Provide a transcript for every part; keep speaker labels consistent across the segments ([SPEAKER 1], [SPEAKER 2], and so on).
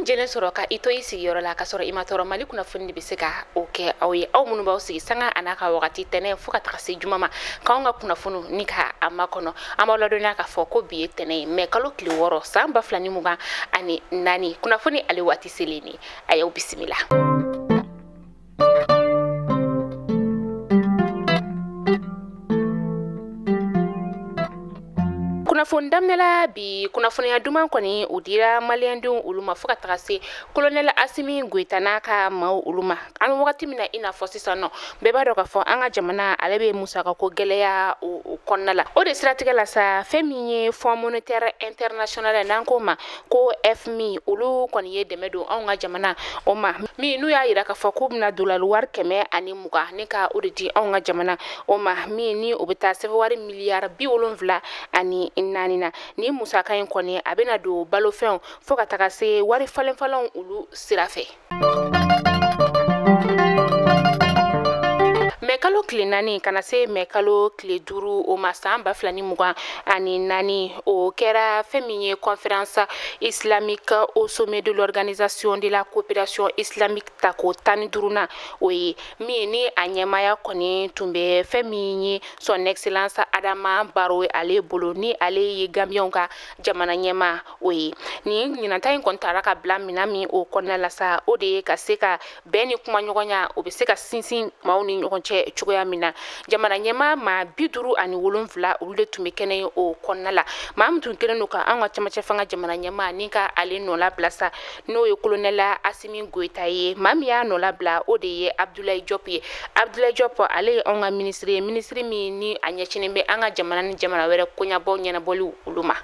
[SPEAKER 1] jɛlen sɔrɔ ka i to i sigiyɔrɔ la ka sɔrɔ i ma tɔɔrɔ. Mali kunnafoni de bɛ se ka o kɛ aw ye, aw minnu b'aw sigi sanga a n'a ka wagati tɛnɛ fo ka taga se juma ma k'anw ka kunnafoniw ni ka a makɔnɔ. An b'aw ladɔnniya k'a fɔ ko bi ye tɛnɛ ye, mɛ kalo tile 6 san 2024, kunnafoni ale waati selen ni a y'aw bisimila. Kunnafoni daminɛla bi, kunnafoniya duman kɔni o dira maliyɛndenw olu ma fo ka taga se colonel Assimi Goïta n'a ka maaw olu ma. An bɛ wagati min na i n'a fɔ sisan nɔ, bɛɛ b'a dɔn k'a fɔ an ka jamana ale bɛ musakako gɛlɛya o kɔnɔna la. O de siratigɛ la sa, fɛn min ye Fonds monétaire international n'an k'o ma ko FMI, olu kɔni ye dɛmɛ don anw ka jamana o ma, min n'u y'a yira k'a fɔ k'u bɛna dolari wari 120 ni ka o de di anw ka jamana o ma, min ni o bɛ taa sɛbɛn wari miliyari 74 na. Ni musaka in kɔni a bɛna don balofɛnw fo ka taga se wari falenfalenw olu sira fɛ. Mɛ kalo tile 4 ka na se mɛ kalo tile 5 o ma san 2024, o kɛra fɛn min ye conférence islamique au sommet de l'organisation de la coopération islamique tako 15nan, o ye min ni a ɲɛmaaya kɔni tun bɛ fɛn min ye son excellence Adama Barrow ale bolo, ni ale ye Gambiyɛnw ka jamana ɲɛmaa o ye. Nin ɲinanta in kɔni taara ka bila minɛn min o kɔnɔna la sa, o de ye ka se ka bɛn ni kumaɲɔgɔnya o bɛ se ka sinsin maaw ni ɲɔgɔn cɛ cogoya min na. Jamana ɲɛmaa maa 57 olu de tun bɛ kɛnɛ ye o kɔnɔna la. Maa min tun kɛlen don ka anw ka camancɛ fanga jamana ɲɛmaa ni ka ale nɔla bila sa, n'o ye colonel Assimi Goïta ye, maa min y'a nɔla bila o de ye Abdoulaye Diop ye. Abdoulaye Diop ale ye anw ka minisiri ye, minisiri min ni a ɲɛsinnen bɛ an ka jamana ni jamana wɛrɛ koɲɛbɔ ɲɛnabɔliw olu ma.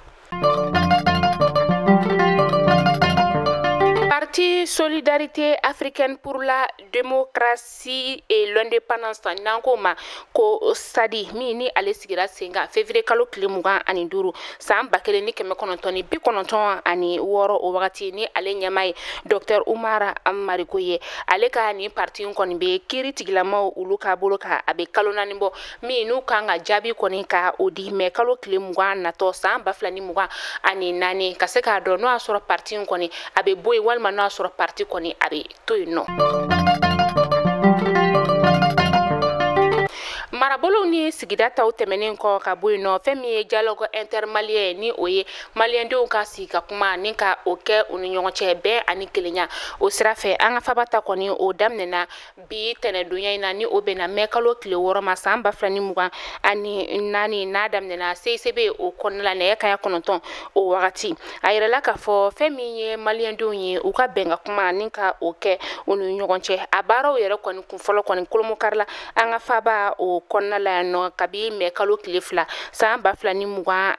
[SPEAKER 1] Parti Solidarité Africaine pour la démocratie et l'indépendance n'an k'o ma ko SADI, min ni ale sigira sen kan février kalo tile 25 san 1996, o wagati ni ale ɲɛmaa ye docteur Oumar Mariko ye. Ale ka nin parti in kɔni bɛ kiiri tigilamaw olu ka bolo kan, a bɛ kalo 4 bɔ, min n'u kan ka jaabi kɔni ka o di mɛ kalo tile 20 natɔ san 2024, ka se k'a dɔn n'o y'a sɔrɔ parti in kɔni a bɛ bɔ yen walima n'o y'a sɔrɔ parti kɔni a bɛ to yen nɔ. Marabolow ni sigida taw tɛmɛnen kɔ ka bɔ yen nɔ, fɛn min ye dialogue intermalien ni o ye maliyɛndenw ka sigi ka kuma ni ka o kɛ u ni ɲɔgɔn cɛ bɛn ani kelenya o sira fɛ, an ka faba ta kɔni o daminɛna bi tɛnɛdonya in na, ni o bɛnna mɛ kalo tile 6 ma san 2024, n'a daminɛna CICB o kɔnɔna la nɛgɛ kanɲɛ 9 o wagati. A yirala k'a fɔ fɛn min ye maliyɛndenw ye u ka bɛn ka kuma ni ka o kɛ u ni ɲɔgɔn cɛ. A baaraw yɛrɛ kɔni kun fɔlɔ kɔni kolomokari la an ka faba o kɔnɔna la yan nɔ kabi mɛ kalo tile 2 san 2024.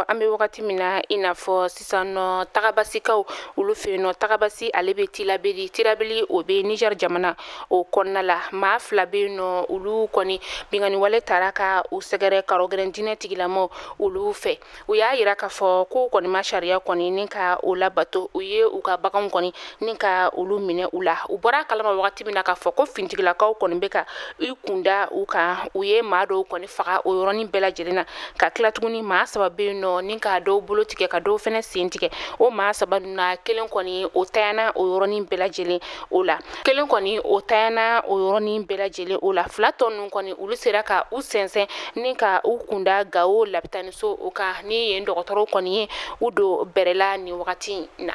[SPEAKER 1] An bɛ wagati min na i n'a fɔ sisan nɔ, tagabasikaw olu fɛ yen nɔ, tagabasi ale bɛ Tilabeli, Tilabeli o bɛ Niger jamana o kɔnɔna la. Maa 2 bɛ yen nɔ, olu kɔni binkanni wale taara ka u sɛgɛrɛ karɔgɛrɛn diinɛ tigilamaw olu fɛ. U y'a yira k'a fɔ ko kɔni ma sariya kɔni ni ka o labato, u ye u ka baganw kɔni ni ka olu minɛ u la. U bɔra a kalama wagati min na k'a fɔ ko finitigilakaw kɔni bɛ ka i kunda u kan, u ye maa dɔw kɔni faga o yɔrɔnin bɛɛ lajɛlen na, ka tila tuguni maa 3 bɛ yen nɔ ni ka dɔw bolo tigɛ ka dɔw fɛnɛ sen tigɛ. O maa 3 ninnu na, kelen kɔni o tayana o yɔrɔnin bɛɛ lajɛlen o la, kelen kɔni o tayana o yɔrɔnin bɛɛ lajɛlen o la, 2 tɔ ninnu kɔni olu sera ka u sɛnsɛn ni ka u kunda Gawo lapitaniso o kan, ni yen dɔgɔtɔrɔw kɔni ye u don bɛrɛ la nin wagati in na.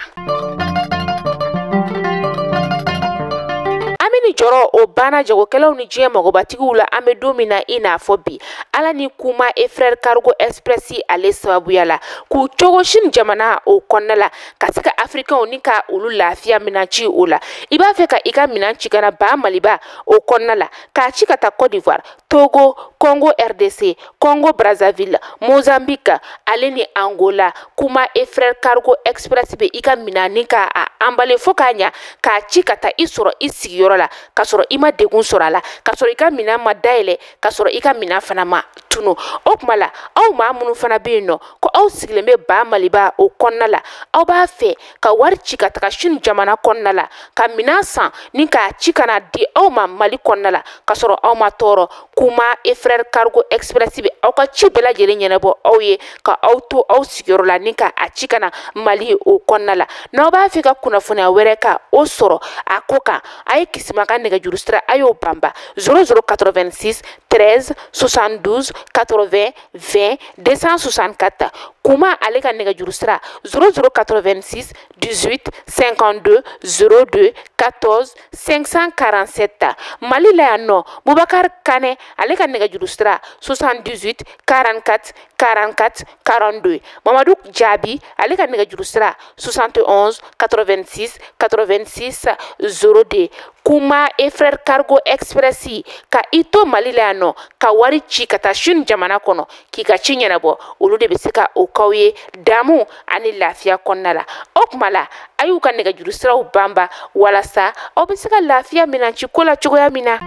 [SPEAKER 1] Ni jɔrɔ o banna jagokɛlaw ni diɲɛ magobatigiw la an bɛ don min na i n'a fɔ bi, ala ni kuma e frère Cargo Express ale sababuya la k'u cogo sini jamana o kɔnɔna la ka se ka africainw ni ka olu lafiya minɛn ci o la. I b'a fɛ ka i ka minɛn ci ka na ba Maliba o kɔnɔna la, k'a ci ka taa Côte d'Ivoire, Togo, Congo RDC, Congo Brazzaville, Mozambique ale ni Angola. Kuma e frère Cargo Express bɛ i ka minɛn ni ka a emballer fo k'a ɲa k'a ci ka taa i sɔrɔ i sigiyɔrɔ la, ka sɔrɔ i ma degun sɔrɔ a la, ka sɔrɔ i ka minɛn ma dayɛlɛ, ka sɔrɔ i ka minɛn fana ma tunu. O tuma la aw maa minnu fana bɛ yen nɔ ko aw sigilen bɛ ba Maliba o kɔnɔna la, aw b'a fɛ ka wari ci ka taga Chine jamana kɔnɔna la ka minɛn san ni k'a ci ka na di aw ma Mali kɔnɔna la k'a sɔrɔ aw ma tɔɔrɔ. Kuma et Frère Cargo Express bɛ aw ka ci bɛɛ lajɛlen ɲɛnabɔ aw ye ka aw to aw sigiyɔrɔ la ni ka a ci ka na Mali o kɔnɔna la. N'aw b'a fɛ ka kunnafoniya wɛrɛ ka o sɔrɔ a ko kan, a ye Kisima ka nɛgɛjuru sira a y'o banba 0086 13 72 80 20 264. Kuma ale ka nɛgɛjuru sira 0086 18 52 02 14 547. Mali la yan nɔ Bubakari Kanɛ ale ka nɛgɛjuru sira 78 44 44 42. Mamadu Jaabi ale ka nɛgɛjuru sira 71 86 86 02. Kuma et Frère Cargo Express ka i to Mali la yan nɔ ka wari ci ka taa Chine jamana kɔnɔ k'i ka ci ɲɛnabɔ, olu de bɛ se ka o k'aw ye damu ani lafiya kɔnɔna la. O tuma la a y'u ka nɛgɛjuru siraw banba walasa aw bɛ se ka lafiya minɛn ci ko la cogoya min na.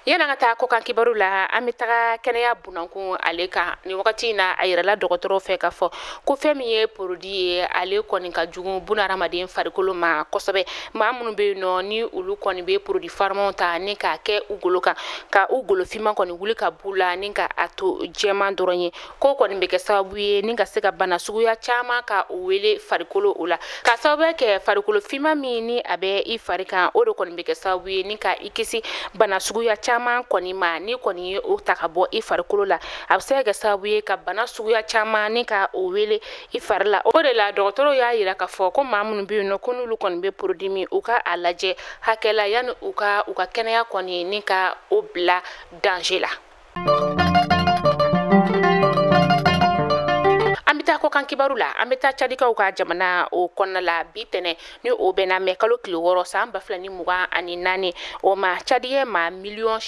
[SPEAKER 1] Yan'an ka taa kɔkan kibaru la, an bɛ taga kɛnɛya bunankun ale kan. Nin wagati in na a yirala dɔgɔtɔrɔw fɛ k'a fɔ ko fɛn min ye produit ye, ale kɔni ka jugu bunahadamaden farikolo ma kosɛbɛ. Maa minnu bɛ yen nɔ ni olu kɔni bɛ produit farimanw ta ni k'a kɛ u golo kan, ka u golo finman kɔni wuli ka b'u la ni ka a to jɛman dɔrɔn ye, k'o kɔni bɛ kɛ sababu ye ni ka se ka bana suguya caman ka o wele farikolo o la. Ka sababuya kɛ farikolo finman min ni a bɛ i fari kan, o de kɔni bɛ kɛ sababu ye ni ka i kisi bana suguya caman kɔni ma. Ni kɔni ye o ta ka bɔ i farikolo la, a bɛ se ka kɛ sababu ye ka bana suguya caman ni ka o wele i fari la. O de la dɔgɔtɔrɔw y'a yira k'a fɔ ko maa minnu bɛ yen nɔ ko n'olu kɔni bɛ produit min, u ka a lajɛ hakɛ la yanni u ka kɛnɛya kɔni ni ka o bila danger la. An bɛ taa kɔkan kibaru la, an bɛ taa Cadikaw ka jamana o kɔnɔna la bi tɛnɛ ni o bɛnna mɛ kalo tile 6 san 2024 o ma. Cadiyɛ maa 8,2 million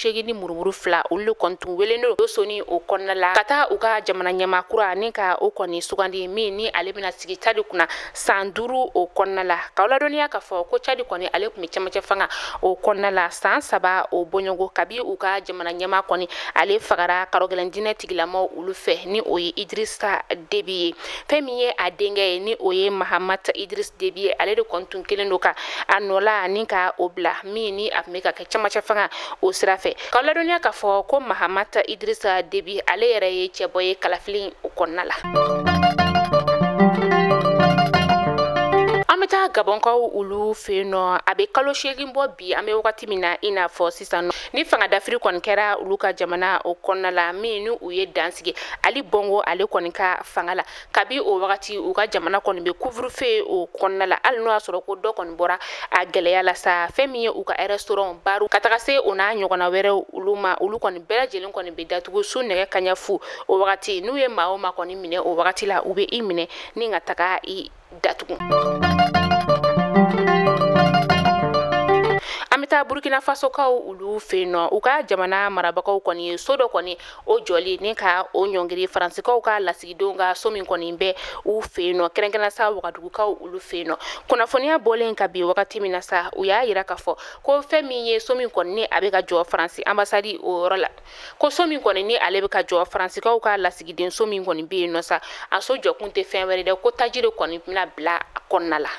[SPEAKER 1] olu de kɔni tun welelen don soni o kɔnɔna la ka taa u ka jamana ɲɛmaa kura ni ka o kɔni sugandi min ni ale bɛna sigi Cadi kunna san 5 o kɔnɔna la. K'aw ladɔnniya k'a fɔ ko Cadi kɔni ale tun bɛ cɛmancɛ fanga o kɔnɔna la san 3 o bɔɲɔgɔn kabi u ka jamana ɲɛmaa kɔni ale fagara karɔgɛlɛn diinɛ tigilamaw olu fɛ ni o ye Idrissa Déby ye. Fɛn min ye a denkɛ ye ni o ye Mahamat Idriss Déby ye, ale de kɔni tun kelen don ka a nɔ la ni ka o bila min ni a tun bɛ ka kɛ cɛmancɛ fanga o sira fɛ. K'aw ladɔnniya k'a fɔ ko Mahamat Idriss Déby ale yɛrɛ ye cɛbɔ ye kalafili o kɔnɔna la. An bɛ taa Gabɔnkaw olu fɛ yen nɔ, a bɛ kalo 8 bɔ bi, an bɛ wagati min na i n'a fɔ sisan ni fanga dafiri kɔni kɛra olu ka jamana o kɔnɔna la min ni u ye dansigi Ali Bongo ale kɔni ka fanga la. Kabi o wagati u ka jamana kɔni bɛ couvre-feu o kɔnɔna la, hali n'o y'a sɔrɔ ko dɔ kɔni bɔra a gɛlɛya la sa. Fɛn min ye u ka restaurant bariw ka taga se o n'a ɲɔgɔnna wɛrɛw olu ma, olu kɔni bɛɛ lajɛlen kɔni bɛ datugu su nɛgɛ kanɲɛ fu o wagati. N'u ye maa o maa kɔni minɛ o wagati la, u bɛ i minɛ ni ka taga i datugu. An bɛ taa Burkina Faso kaw olu fɛ yen nɔ, u ka jamana marabagaw kɔni ye so dɔ kɔni o jɔli ni ka o ɲɔngiri Faransikaw ka lasigidenw ka so min kɔni bɛ u fɛ yen nɔ, kɛrɛnkɛrɛnnenya sa Wagadugukaw olu fɛ yen nɔ. Kunnafoniya bɔlen ka bi wagati min na sa, u y'a yira k'a fɔ ko fɛn min ye so min kɔni ni a bɛ ka jɔ Faransi ambassade o yɔrɔ la, ko so min kɔni ni ale bɛ ka jɔ Faransikaw ka lasigiden so min kɔni bɛ yen nɔ sa, a so jɔkun tɛ fɛn wɛrɛ dɛ, ko taji de kɔni bɛna bila a kɔnɔna la.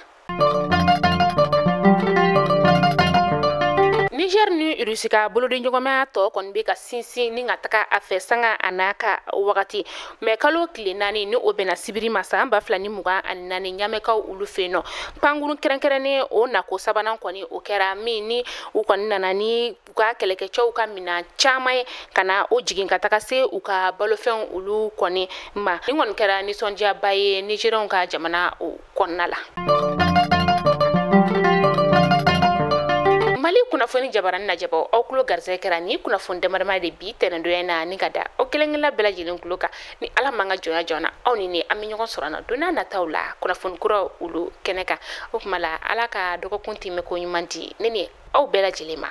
[SPEAKER 1] Niger ni Russie ka bolodiɲɔgɔnmaya tɔ kɔni bɛ ka sinsin ni ka taga a fɛ sanga a n'a ka wagati. Mɛ kalo tile 4 ni o bɛnna sibiri ma san 2024 Ɲamɛkaw olu fɛ yen nɔ, pankurun kɛrɛnkɛrɛnnen o nako sabanan kɔni o kɛra min ni u kɔni nana ni u ka kɛlɛkɛcɛw ka minɛn caman ye ka na o jigin ka taga se u ka balofɛnw olu kɔni ma. Nin kɔni kɛra nisɔndiyaba ye Nigériens ka jamana o kɔnɔna la. Mali kunnafoni jabarani lajɛbaw, aw tulo garisɛgɛ kɛra ni kunnafoni damadama de bi tɛnɛndonya in na ni ka da aw kelen-kelenna bɛɛ lajɛlen tulo kan. Ni Ala m'an ka jɔnya jɔn na, aw ni ne an bɛ ɲɔgɔn sɔrɔ na don n'a nataw la kunnafoni kuraw olu kɛnɛ kan. O tuma la Ala ka dɔgɔkun tɛmɛ ko ɲuman di ne ni aw bɛɛ lajɛlen ma.